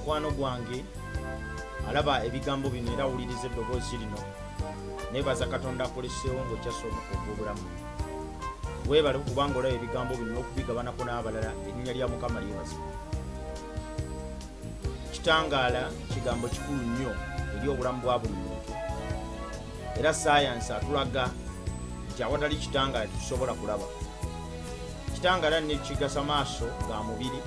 Mukwano gwange alaba ebigambo bino era awuliriza eddoboozi lino, neebaza Katonda akoleseewo ng'okyassa omukka ogw'obulamu. Weebale kubanga olaba ebigambo bino n'okubigabanako n'abalala. Erinnya lya Mukama lyebazibwe. Kitangaala kigambo kikulu nnyo eri obulamu bwa buli muntu, era saayansi atulaga nti awatali kitangaala tetusobola kulaba. Kitangaala ne kigasa maaso ga mubiri,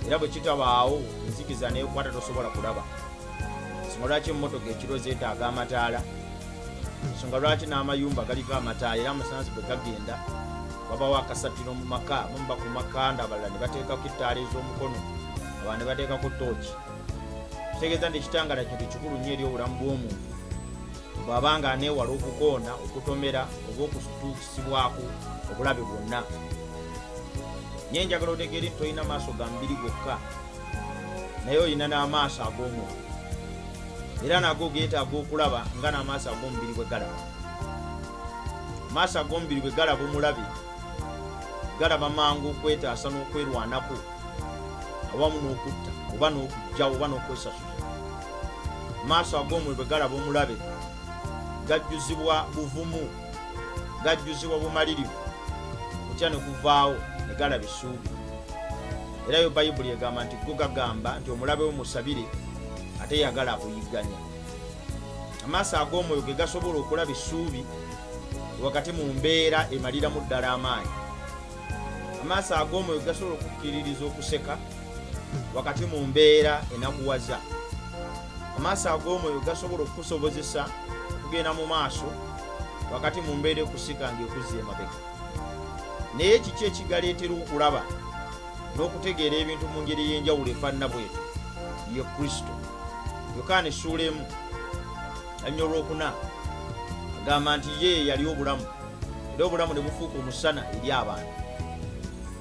era bwe kitabaawo enzikiza neekwata, tosobola kulaba. Ensonga lwaki emmotoka ekiro zeetaaga amataala, ensonga lwaki n'amayumba galiko amataala, era amasannyalaze bwe gagenda wabawo akasattiro mu maka, abamu bakuma kanda, abalala ne bateekako ettaala ez'omukono, abalala ne bateekako tooki. Kitegeeza nti ekitangaala kintu kikulu nnyo eri obulamu bw'omuntu bw'aba nga aneewala okukoona, okutomera oba okutuukisibwako obulabe bwonna. Naye njagala otegeere nti tolina maaso ga mubiri gokka, naye olina n'amaaso ag'omwoyo, era nago geetaaga okulaba nga n'amaaso ag'omubiri bwe galaba. Amaaso ag'omubiri bwe galaba omulabe, galaba mangu okwetaasa n'okwerwanako awamu n'okutta oba n'okuggyawo oba n'okwesasuza. Amaaso ag'omwoyo bwe galaba omulabe, gajjuzibwa buvumu, gajjuzibwa bumalirivu, okutya ne kuvaawo ne galaba essuubi. Era yo Bayibuli egamba nti go gagamba nti omulabe we musabire, ate yagala akuyigganya. Amaaso ag'omwoyo ge gasobola okulaba essuubi wakati mu mbeera emaliramu ddala amaanyi. Amaaso ag'omwoyo gasobola okukkiririza okuseka wakati mu mbeera enakuwaza. Amaaso ag'omwoyo gasobola okukusobozesa okugenda mu maaso wakati mu mbeera ekusika ng'ekuzza emabega. Naye kiki ekigaleetera okulaba n'okutegeera ebintu mu ngeri ey'enjawulo efaanana bwetyo? Ye Kristo. Yokaana essuula 1 olunyiriri olwokuna agamba nti ye yali obulamu, era obulamu ne bufuuka omusana eri abantu.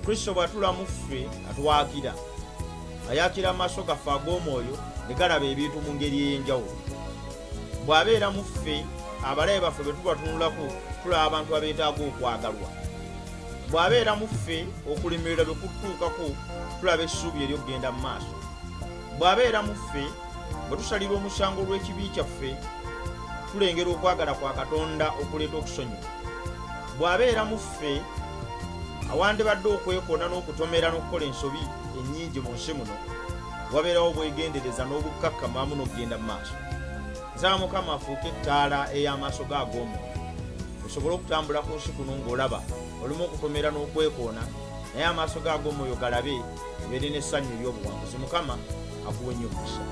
Kristo bw'atula mu ffe atwakira, ayakira amaaso gaffe ag'omwoyo ne galaba ebintu mu ngeri ey'enjawulo. Bw'abeera mu ffe, abalabe baffe bwe tubatunulako tulaba abantu abeetaaga okwagalwa. Bw'abeera mu ffe, okulemererwa bwe kutuukako tulaba essuubi ery'okugenda mu maaso. Bw'abeera mu ffe, bwe tusalirwa omusango olw'ekibi kyaffe, tulengera okwagala kwa Katonda okuleeta okusonyiwa. Bw'abeera mu ffe, awandibadde okwekoona n'okutomera n'okukola ensobi ennyingi mu nsi muno, wabeerawo obwegendereza n'obukkakkamu awamu n'okugenda mu maaso. Nsaba Mukama afuuke ettaala ey'amaaso go ag'omwoyo, osobole okutambula ku nsi kuno ng'olaba olimu okutomera n'okwekoona, naye amaaso go ag'omwoyo galabe, obeere n'essanyu ery'obuwanguzi. Mukama akuwe nnyo omukisa.